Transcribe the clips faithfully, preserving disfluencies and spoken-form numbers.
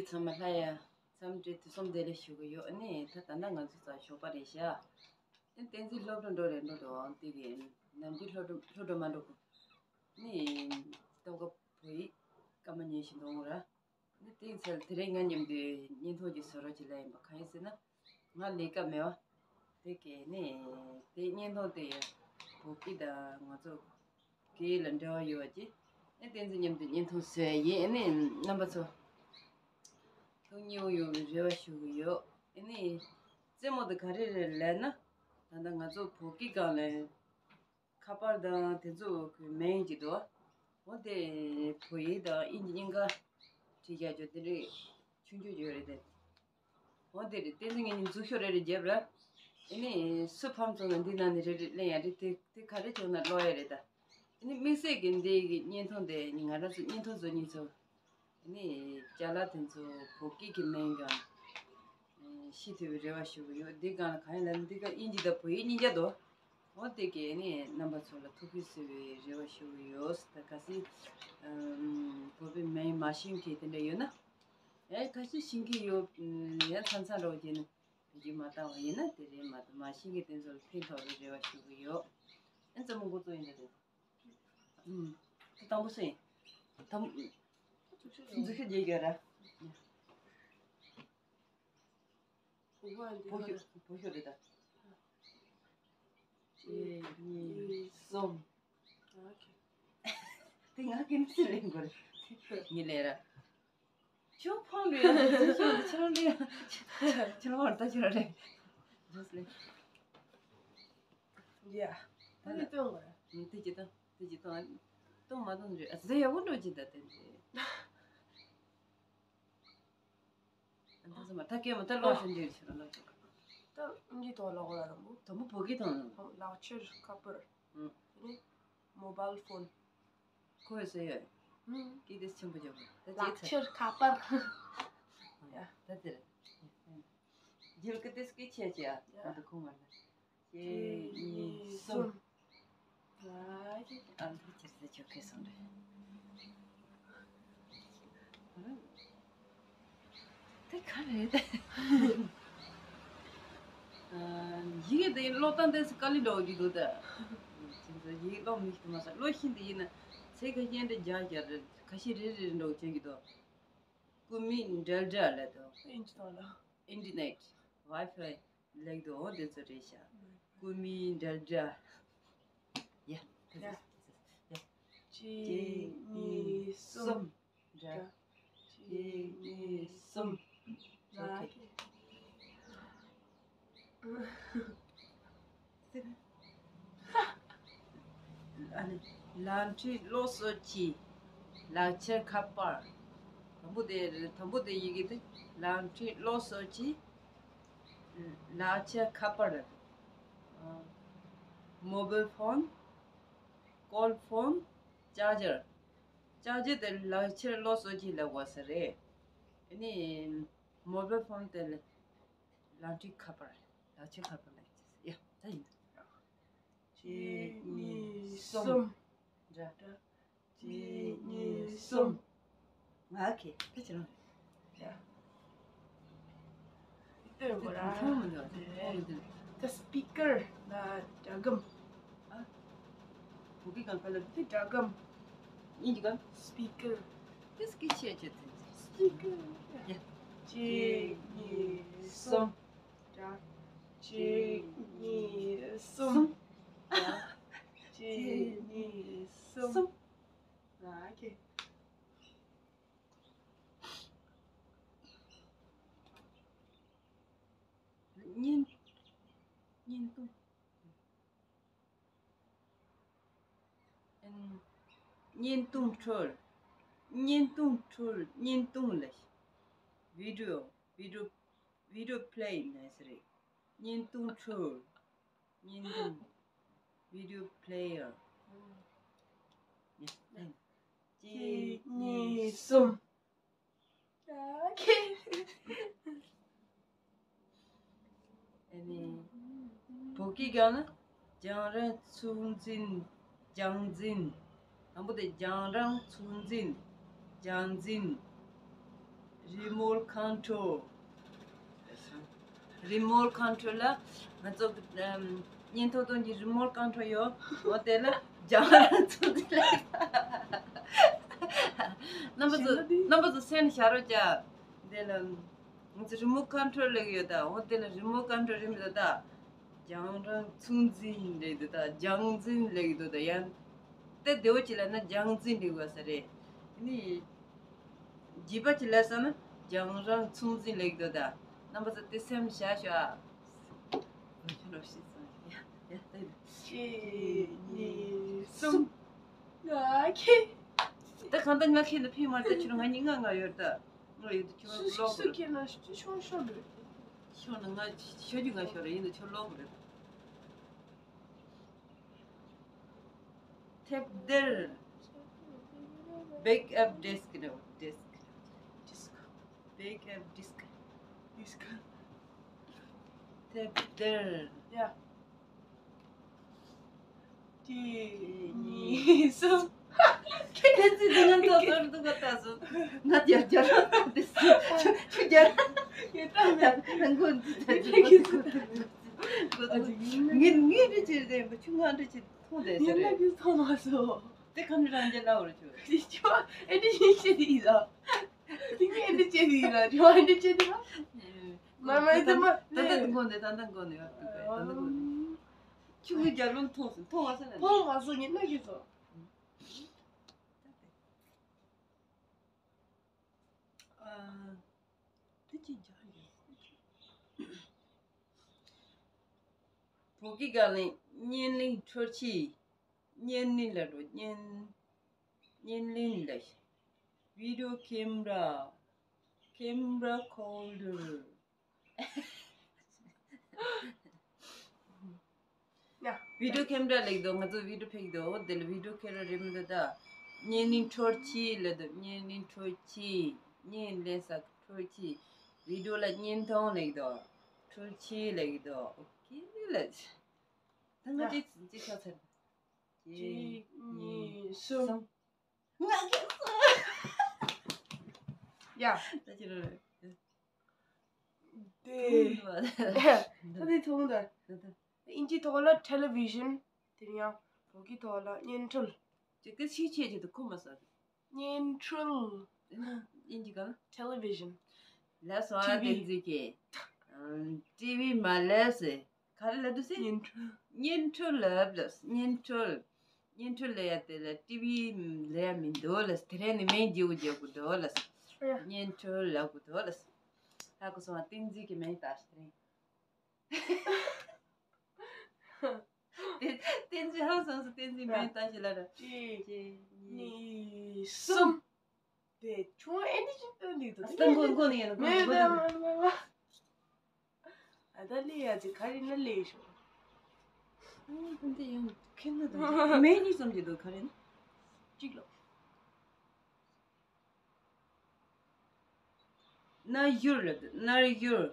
ཚང་མ་ལྷ་ཡ་འཚམས་འདྲི་དུས་གསུམ་བདེ་ལེགས་ཞུ་གི་ཡོད། ཨ་ནི་ད་ད་ལྟ་ང་ཚོ་ཚ་ཞོགས་པ་རེད་ཤག་ཨ་ནི་བསྟན་འཛིན་སློབ་གྲྭ་འགྲོ་རེད་འགྲོ་འགྲོ་འོང་དེ་གི་ནམ་རྒྱུན་སློབ་གྲྭ་སློབ་གྲྭ་མ་འགྲོ་གི་ནི་སྟོན་ཁ་བོད་ཡིག་སྐར་མ་ཉན་བཞིན་འདུག་ར། ནི་དེའི་ཚེ་དེ་རིང་ང་མཉམ་དུ་བརྙན་ཐུང་ཅིག་བཟོ་རོགས་ཅིག་ལབ་ཡིན་པ། གང་ཡིན་ཟེར་ན། ང་ལས་ཀ་མེད་པ། དེ་གས་ནི་དེ་བརྙན་ཐུང་དེ་བོད་སྐད་དང་ང་ཚོ་སྐད་ལ་འབྲེལ་བ་ཡོད་པ་ཅིག་ཨེ་བསྟན་འཛིན་མཉམ་དུ་བརྙན་ཐུང་བཟོས་ཡིན། ཨེ་ནི་རྣམ་པ་ཚོ་ཐུགས་མཉེས་ཡོང་བའི་རེ་བ་ཞུ་གི་ཡོད། ཨེ་ནི་རྩེད་མོ་དེ་ག་རེ་རེད་ལབ་ན། ད་ལྟ་ང་ཚོ་བོད་སྐད་སྒང་ལ་ཁ་པར་དང་དེ་ཚོ་གི་མིང་ཅིག་འདུག་འོ་དེ་བོད་ཡིག་དང་དབྱིན་ཇི་གཉིས་ཀ་བྲིས་རྒྱག་རྒྱུ་དེ་འདྲས་ཆུང་ཆུང་ཅིག་ཡོད་རེད་དེ། འོ་དེ་རེད། བསྟན་འཛིན་ངེད་གཉིས་འཛུལ་ཤོག་རེ་རེ་བརྒྱབ་ར། ཨེ་ནི་སུ་ཕམ་སོང་ན་འདི་ནང་ནས་རེ་རེ་ལེན་ཡ་རེད། དེ་དེ་ག་རེ་བྱུང་ན་ཀློག་ཡ་རེད་ད། ཨེ་ནི་དམིགས་བསལ་གྱི་འདི་གི་བརྙན་ཐུང་དེ་ང་རང་ཚོ་བརྙན་ཐུང་བཟོ་མཁན་ཚོ། ཨ་ནི་ཅ་ལག་དེ་ཚོ་བོད་སྐད་ཀྱི་མིང་ཀྱང་ཤེས་ཐུབ་པའི་རེ་བ་ཞུ་གི་ཡོད། འདི་སྒང་ལ་གང་ཡིན་ལབ་ན་འདི་ག་དབྱིན་ཇི་དང་བོད་ཡིག་གཉིས་ཀ་འདུག་འོ་དེ་གས་ཨ་ནི་རྣམ་པ་ཚོ་ལ་ཐུགས་ཕན་གསོས་པའི་རེ་བ་ཞུ་གི་ཡོད། ད་གལ་སྲིད་ཨམ་བོད་པའི་མིང་མ་ཤེས་མཁན་དེ་འདྲ་ཡོད་ན། ཨེ་ཁ་ཤས་ཤེས་ཀྱི་ཡོད། ཨམ་ཡང་མཚམས་མཚམས་རོགས་བྱས་ནས་བེད་སྤྱོད་མ་བཏང་བ་ཡིན་ན་དེ་རེད་མ་གཏོགས་མ་ཤེས་མཁན་དེ་ཚོ་ལ་ཕན་ཐོགས་པའི་རེ་བ་ཞུ་གི་ཡོད། ཨེ་རྩེད་མོ་འགོ་བཙུགས་ཡིན་ད་དེ། ཨུམ། དེ་དང་པོ་སུ་ཡིན། དང་། འཛུལ་ཞུགས་རྒྱག་རྒྱུ་ར། བོད་ཤོག་བོད་ཤོག་རེད་ད། གཅིག་གཉིས་གསུམ། དེ་ང་གིན་སི་ལེན་དགོས་རེད། ཉི་ལས་ར། ཁྱོད་ཕང་རེད་ཡ། ཁྱོད་ཁྱོད་རེད་ཡ། ཁྱོད་ཕང་ད་ཁྱོད་རེད། ཇོས་ལེ། ཡ། ད་ནི་སྟོན་དགོས་ར། དེ་ཅི་ད་དེ་ཅི་ད་གཏོང་མ་གཏོང་རེད། ཨ་ཟེ་ཡག་པོ་འགྲོ་ཅི་ད་དེ་རེད། ཨ་ད་ཚང་མ་ད་སྐད་མ་ད་ཀློག་ཤོད་འདིར་ཕྱིར་ཀློག་ཤོད། ད་ཨིན་ཇི་ཐོག་ཀློག་གོ་ར་ར་མོ། དང་པོ་བོད་སྐད་ཐོག་ནས། ལག་ཁྱེར་ཁ་པར། ཨུ། དེ་ནས་མོ་བལ་ཕོན། ཁོས་ཟེར་ཡོད། ཨུ། སྐད་དེ་ཆེན་པོ་བརྗོད་པ། ད་ལག་ཁྱེར་ཁ་པར། ཡ། ད་དེ་རེད། རྒྱུད་ཀྱི་དེ་སྐད་ཆེ་ཆེ་ཨ། ཡ། ད་ཁོང་མ་ན། གཅིག་གཉིས་གསུམ། ཨ་ལ་ཁྱེར་ཟེར་ཆོག་གི་སོང་རེད། དེ་ག་རེད། ཡིག་དེ་ཀློག་སྟངས་དེ་དཀའ་ལས་འགྲོ་གི་འདུག་ད། ཡིག་ཀློག་མི་ཤེས་མ་ཟད་ཀློག་ཤེས་དེ་ཡིན་ན་ཚིག་ཁ་ཤས་འདྲ་རྒྱག་རྒྱག་རེད། ཁ་ཤས་རེ་རེ་འགྲོ་བྱེད་ཀྱི་འདུག་སྐུ་མི་འབྲེལ་སྒྲ་ལབ་འདུག་ཨིན་ཇི་ཐོག་ལ། ཨིན་ཊར་ནེཊ། ཝའི་ཕའི། ལེགས་འདུག་འོ་དེ་ཚོ་རེད་ཤག་སྐུ་མི་འབྲེལ་སྒྲ། ཡ། ཡ། ཡ། གཅིག་གཉིས་གསུམ། འདྲ། གཅིག་གཉིས་གསུམ། ཨོ་ཁེ། ཨ་ནི་ལམ་ཁྲིད་སློབ་གསོ་ཅི། ལག་ཁྱེར་ཁ་པར། དང་པོ་དེ་དང་པོ་དེ་ཡི་གེ་དེ་ལམ་ཁྲིད་སློབ་གསོ་ཅི། ལག་ཁྱེར་ཁ་པར་ལ། མོ་བལ་ཕོན། ཀོལ་ཕོན། ཅར་ཇར། ཅར་ཇར་དེ་ལག་ཁྱེར་སློབ་གསོ་ཅི་ལ་བ་ས་རེད། ཨ་ནི་མོ་བལ་ཕོན་དེ་ལ་ལམ་ཁྲིད་ཁ་པར། ལག་ཁྱེར་ཁ་པར་ལ་ཡ་ད་ཡིན། གཅིག་གཉིས་གསུམ། འདྲ། གཅིག་གཉིས་གསུམ། ང་ཁེ་ད་ཅི་རང་། ཡ། སྟོན་དགོས་ར། མཐོང་མི་འདུག་མཐོང་མི་འདུག་ད་སི་པི་ཀར་ལ་སྒྲ་སྒམ། ཨ། བོད་སྐད་གང་ག་ལ། དེ་སྒྲ་སྒམ། ཨིན་ཇི་གང་། སི་པི་ཀར། དེ་སི་ཀི་ཆེ་ཆེ་དེ། སི་པི་ཀར། ཡ། གཅིག་གཉིས་གསུམ། འདྲ། གཅིག་གཉིས་གསུམ། འདྲ། གཅིག་གཉིས་གསུམ། ཨ་ཁེ། བརྙན། བརྙན་ཐུང་། ཨན། བརྙན་ཐུང་འཕྲུལ། བརྙན་ཐུང་འཕྲུལ། བརྙན་ཐུང་ལ། བི་ཌི་ཡོ། བི་ཌི་ཡོ། བི་ཌི་ཡོ་པི་ལེ་ཡི་ནང་ཟེར་རེད། བརྙན་ཐུང་འཕྲུལ། བརྙན་ཐུང་། བི་ཌི་ཡོ་པི་ལེ་ཡར། གཅིག་གཉིས་གསུམ། ཨ་ནི། བོད་སྐད་སྒང་ལ། རྒྱང་རིང་ཚོད་འཛིན། རྒྱང་འཛིན། དང་པོ་དེ་རྒྱང་རིང་ཚོད་འཛིན། རྒྱང་འཛིན། Remote control. Remote control ལ་ང་ཚོ་ཨམ་བརྙན་ཐུང་སྟོན་གྱི་remote control ཡོད། འོ་དེ་ལ་རྒྱང་རིང་ཚོད་འཛིན་ལས། རྣམ་པ་ཚོ་རྣམ་པ་ཚོ་སེམས་ཤར་རོགས་བྱ། དེ་ལ་ང་ཚོ་remote control ལས་ཡོད་ད། འོ་དེ་ལ་remote control རིམ་ཡོད་ད། རྒྱང་རིང་ཚོད་འཛིན་ལས་འདུག་ད། རྒྱང་འཛིན་ལས་འདུག་ད། ཡང་དེ་བདེ་བོ་ཅིག་ལ་ན་རྒྱང་འཛིན་ལས་དགོས་ས་རེད། དེ་ནི་བརྗེ་པ་ཅིག་ལ་ས་ན་རྒྱང་རིང་ཚོད་འཛིན་ལས་འདུག་ད། རྣམ་པ་ཚོ་དེ་སེམས་བཞག་ཤོག་ཨ། ཁྱོད་རོགས་ཤིག་སོང་། ཡ་ཡ་ད་ཡིན། གཅིག་གཉིས་གསུམ། ང་ཁེ། ད་གང་ལྟར་ང་ཁེ་ནི་ཕི་མར་ད་ཁྱོད་ང་གཉིས་ང་ང་ཡོད་ད། ང་ཡོད་ད་ཁྱོད་སུ་ལོག་སུ་ཁེ་ན་ཤོག་ཤོག་ལོས། ཤོག་ན་ང་ཤོག་རྒྱུ་ང་ཤོག་རེ་ཡིན་ད་ཁྱོད་ལོག་རེད། ཐེབས་དེར། Backup disk རེད། Disk disk Backup disk disk ཐེབས་དེར། ཡ། གཅིག་གཉིས་གསུམ། ཁྱེད་ཚོས་དེ་ང་ཚོ་ཚོར་འདུག་ག་ད་སོང་། ང་རྒྱ་རྒྱ་ར་ད་དེ་སུ་ཆུ་ཆུ་རྒྱ་ར། ཡོད་ད་མེད། ང་མགོ་འདི་ད་ཅི་མགོ་འདི་མགོ་འདི་ངེད་ངེད་རེ་ཅི་རེད་པ། ཆུ་ང་འདྲ་ཅི་མཐོང་བསྡད་ས་ངེད་ལ་རེད། གིས་མཐོང་མ་སོང་། དེ་ག་ནས་རང་རྒྱ་ལ་འོར་ཆུ། དེ་ཆུ་ཨེ་འདྲ་ཡིན་ཤེས་དེ་ཡིན་ལ། དེ་ངས་ཨེ་འདྲ་བྱས་དེ་ཡིན་ལ། ཆུ་ཨེ་འདྲ་བྱས་དེ་ལ། མ་མ་ཡིན་དེ་མ་ད་ད་ད་མགོ་འདི་ད་ད་མགོ་ནས་ཡོད་དུས་ད་ད་མགོ་ནས། ཆུ་ངའི་རྒྱ་ལུང་མཐོང་སོང་། མཐོང་མ་སོང་ན་མཐོང་མ་སོང་ངེད་ན་གིས་སོང་། ཨ། དེ་ཅི་རྒྱག་ཡོད། བོད་སྐད་སྒང་ནས་བརྙན་གླིང་འཕྲུལ་ཆས། བརྙན་གླིང་ལ་འགྲོ། བརྙན་བརྙན་གླིང་ལ། Video camera camera holder ཡ། བི་ཌི་ཡོ་ཁེམ་ར་ལེགས་འདུག་ང་ཚོ་བི་ཌི་ཡོ་ཕེག་འདུག་དེ་ལ་བི་ཌི་ཡོ་ཁེམ་ར་རེད་མི་འདུག་ད། བརྙན་རིང་འཕྲུལ་ཆས་ལེགས་འདུག་བརྙན་རིང་འཕྲུལ་ཆས། བརྙན་ལེན་ས་འཕྲུལ་ཆས། བི་ཌི་ཡོ་ལ་བརྙན་ཐུང་ལེགས་འདུག་འཕྲུལ་ཆས་ལེགས་འདུག་ཨོ་ཁེ་ལེགས། ད་ང་ཡ། གཅིག་གཅིག་ཆགས་ཚར། གཅིག་གཉིས་གསུམ། ང་གིས་སོང་། ཡ། ད་ཅི་རེད། དེ། ད་དེ་ཐུང་ད། དབྱིན་ཇིའི་ཐོག་ལ་ཊེ་ལི་བི་ཤན། དེ་ཡང་བོད་སྐད་ཐོག་ལ་བརྙན་འཕྲུལ། ཅིག་གི་ཤིག་ཆེ་ཆེ་དུ་ཁུ་མ་ས། བརྙན་འཕྲུལ། དབྱིན་ཇི་ག་ལ། ཊེ་ལི་བི་ཤན། ལ་སོ་ཨ་ཊི་བི། བསྟན་འཛིན་གྱིས། ཊི་བི་མ་ལས་སེ། ག་རེ་ལབ་འདུག་ཟེར། བརྙན་འཕྲུལ། བརྙན་འཕྲུལ་ལབ་ལབ། བརྙན་འཕྲུལ། བརྙན་འཕྲུལ་ལབ་ཡ་དེ་ལ་ཊི་བི་ལབ་ཡ་མི་འདུག་ལབ། དེ་རིང་ནི་མིང་བརྗེ་པོ་རྒྱག་དགོས་འདུག་ལབ། ཨ་ཡ། བརྙན་འཕྲུལ་ལབ་དགོས་འདུག་ལབ། ཧ་གོ་སོང་ང་། བསྟན་འཛིན་གྱི་མིང་བཏགས་ཤིག་རེད། བསྟན་བསྟན་འཛིན་ཧ་སོང་སོང་། བསྟན་འཛིན་མིང་བཏགས་ཤིག་ལབ་ར། གཅིག་གཉིས། གཉིས་གསུམ། དེ་ཁྱོད་ཨེ་འདི་ཅིག་སྟོན་འདུག་ད་ད་མགོ་མགོ་ནས་ཡིན། མགོ་མེད་མགོ་ད་ནས་མ་མ་མ། ཨ་ད་ལས་ཡ་ཅིག་ག་རེ་ན་ལས་ཤོག་ཨ་ད་འདི་ཡང་ཁྱེད་ན་ད་མེད་གཉིས་ཙམ་གྱི་འདུག་ག་རེ་ན། གཅིག་ལོ། རྣ་བརྒྱུར་རེད། རྣ་བརྒྱུར།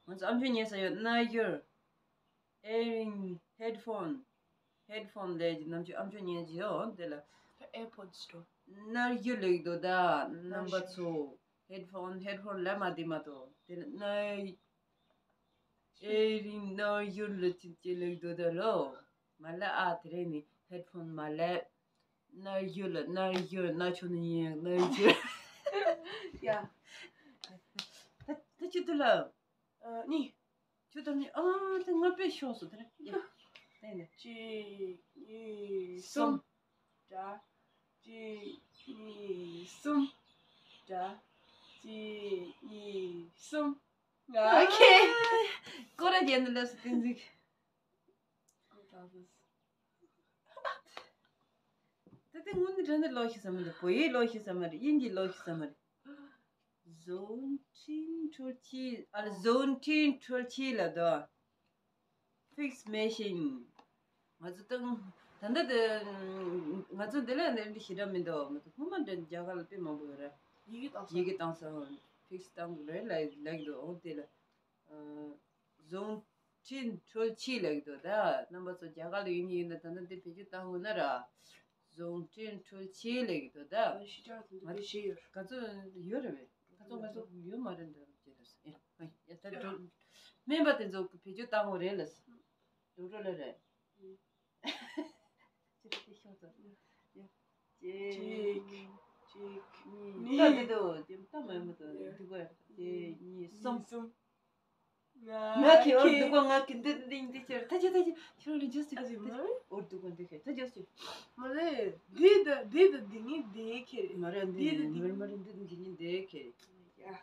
ང་ཚོ་ཨམ་ཅོག་ཉན་ས་ཡོད། རྣ་བརྒྱུར། ཨེ་རིང་། ཧེཌ་ཕོན། ཧེཌ་ཕོན་ལས་ཀྱི་ནམ་རྒྱུན་ཨམ་ཅོག་ཉན་གྱི་ཡོད་དེ་ལ། ཨེར་པོཌ་སི་འགྲོ། རྣ་བརྒྱུར་ལེགས་འདུག་ད་རྣམ་པ་ཚོ། ཧེཌ་ཕོན། ཧེཌ་ཕོན་ལ་མ་བདེ་མ་གཏོགས་དེ་ལ་རྣ། ཨེ་རིང་། རྣ་བརྒྱུར་ལ་ཅིག་ཅིག་ལེགས་འདུག་ད་ལོ། མ་ལ་ཨ་དེ་རེད་ནི་ཧེཌ་ཕོན་མ་ལ། རྣ་བརྒྱུར་ལ་རྣ་བརྒྱུར། རྣ་ཆུང་ནི་ཡིན། རྣ་བརྒྱུར། ཡ། ད་ད་ཅི་ཐུ་ལ། ཨ་ནི། ཁྱོད་དང་ནི་ཨ་དེ་ང་དཔེ་ཤོག་སོ་དེ་རེད། ཡ། དེ་ནས། གཅིག་གཉིས་གསུམ། འདྲ། གཅིག་གཉིས་གསུམ། འདྲ། གཅིག་གཉིས་གསུམ། ང་ཁེ། ཀོ་ར་རྒྱན་ནི་ལབ་སོ་བསྟན་འཛིན། ད་དེ་དངོས་གནས་དྲང་གནས་ལོག་ཤེས་ས་མ་རེད། བོད་ཡིག་ལོག་ཤེས་ས་མ་རེད། དབྱིན་ཇི་ལོག་ཤེས་ས་མ་རེད། བཟོ་སྐྲུན་འཕྲུལ་ཆས། ཨ་ལ་བཟོ་སྐྲུན་འཕྲུལ་ཆས་ལ་དོ། ཕིགས་མེ་ཤིན། ང་ཚོ་ཏང་ད་ལྟ་དེ་ང་ཚོ་འདི་ལ་འདི་འདྲ་ཞེ་དྲག་མི་འདུག་ང་ཚོ་སྔོན་མ་འདྲ་རྒྱ་གར་ལ་དཔེ་མང་པོ་ཡོད་རེད། ཡི་གེ་བཏང་སོང་། ཡི་གེ་བཏང་སོང་། ཕིགས་བཏང་དགོས་རེད་ལབ་ལབ་ཀྱི་འདུག་འོ་དེ་ལ། བཟོ་སྐྲུན་འཕྲུལ་ཆས་ལབ་ཀྱི་འདུག་ད་རྣམ་པ་ཚོ་རྒྱ་གར་ལ་ཡོད་ནི་ཡིན་ན་ད་ལྟ་འདི་བེད་སྤྱོད་བཏང་དགོས་ན་ར། བཟོ་སྐྲུན་འཕྲུལ་ཆས་ལབ་ཀྱི་འདུག་ད། ང་ཞི་ཅང་དེ་འདི་བེད་སྤྱོད་ཡོད། ག་ཚོད་ཡོད་རེད་པས། ཚོ་ང་ཚོ་ཡོད་མ་རེད་འདྲ་བྱས་ལ་ཡ་ཡ་ད་འགྲོ། སྨན་པ་དེ་ཚོ་བེད་སྤྱོད་བཏང་དགོས་རེད་ལ། འགྲོ་འགྲོ་ལ་རེད། ཅི་ལྟ་ཤོག་ཙམ། ཡ། གཅིག་གཅིག་གཉིས། ད་འདི་དུ་ད་མ་ཡོང་མ་དུ་འདི་གོ་ཡ། གཅིག་གཉིས་གསུམ། ང་ཁྱེད་འོར་འདུག་གོ། ང་གི་འདི་འདི་འདི་ཁྱེར་ད་ཅི་ད་ཅི་ཁྱེར་ལ་ཇོས་ཅི། ཨ་ཅི་མ་རེད། འོར་འདུག་གོ་འདི་ཁྱེར་ད་ཇོས་ཅི། མ་རེད། འདི་ད་འདི་ད་འདི་ངའི་འདི་ཁྱེར། མ་རེད། འདི་འདི་ད་འདི་མ་རེད། མ་རེད། འདི་ད་འདི་ངའི་འདི་ཁྱེར། ཡ།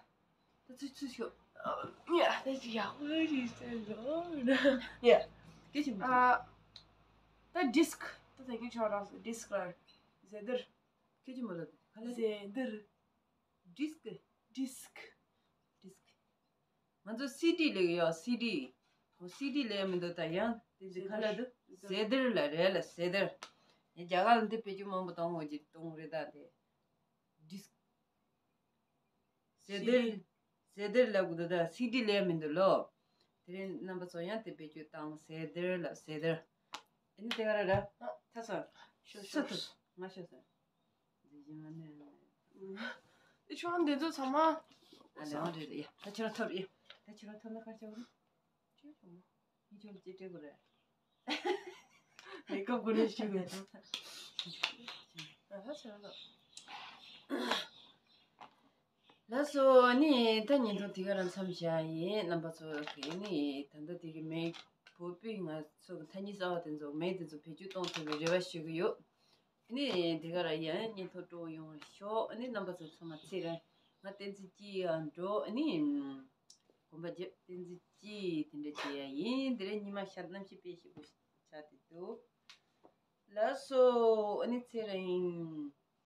ད་ཚུ་ཚུ་ཤོག་ཡ་ད་ཅི་ཡག་པོ་ཞིག་ཟེར་རོ། ཡ། སྐད་ཅིག་མ་ཨ། ད་ཌིསྐ་ད་ད་གིན་ཆོག་རང་སོ་ཌིསྐ་ར། ཟེ་དར། སྐད་ཅིག་མ་ལ་ག་ལ་ཟེ་དར། ཌིསྐ་ཌིསྐ་ཌིསྐ་ང་ཚོ་སི་ཌི་ལེགས་ཡོད། སི་ཌི། ཧོ་སི་ཌི་ལེགས་མི་འདུག་ད་ཡང་དེ་ཚོ་ག་ལ་འདུག་ཟེ་དར་ལ་རེད་ལ་ཟེ་དར། ཡ་རྒྱ་གར་ལ་འདི་བེད་སྤྱོད་མང་པོ་གཏོང་འོ་ཅིག་གཏོང་རེད་ད་དེ། ཌིསྐ་ཟེ་དར། ཟེ་དར་ལབ་དགོས་འདུག་ད་སི་ཌི་ལེགས་མི་འདུག་ལོ། དེ་རིང་རྣམ་པ་ཚོ་ཡང་དེ་བེད་སྤྱོད་བཏང་ཟེ་དར་ལ་ཟེ་དར། ཨ་ནི་དེ་ག་ར་ར། ཨ་ཐ་སོ། ཤོ་ཤོ་ཤོ། ང་ཤོ་སོ། ཨེ་ཆུང་འདི་ཚོ་ཚང་མ། ཨ་ལེ་འོང་རེད་ཡ། ད་ཁྱེད་རང་ཐོབ་ཡ། ད་ཁྱེད་རང་ཐོབ་ན་ཁར་ཆ་བོ། ཅི་ཡོང་མོ། ཡི་ཆུང་ཅི་སྤྲད་དགོས་རེད། མེ་ཀབ་དགོས་ནས་ཤི་དགོས། ཨ་ཧ་ཆེ་རང་ད། ལགས་སོ། ཨ་ནི་ད་བརྙན་ཐུང་དེ་ག་རང་མཚམས་བཞག་ཡིན། རྣམ་པ་ཚོ་གིས་ནི་ད་ལྟ་དེ་གི་མེ་བོད་པའི་ང་ཚོ་གི་ཐ་སྙད་གསར་བ་དེ་ཚོ་མེ་དེ་ཚོ་བེད་སྤྱོད་གཏོང་ཐུབ་པའི་རེ་བ་ཞུ་གི་ཡོད། ཨ་ནི་དེ་ག་ར་ཡང་བརྙན་ཐུང་སྤྲོ་ཡོང་ཤོག་ཨ་ནི་རྣམ་པ་ཚོ་ཚང་མ་ཚེ་རིང་། ང་བསྟན་འཛིན་སྐྱིད་ཡང་འགྲོ། ཨ་ནི་དགོན་པ་རྒྱབ་བསྟན་འཛིན་སྐྱིད་དེ་འདྲ་བྱེད་ཡ་ཡིན། དེ་རིང་ཉི་མ་ཤར་གནམ་གཤིས་དཔེ་ཞིག་པོ་ཆགས་བསྡད་འདུག་ལགས་སོ།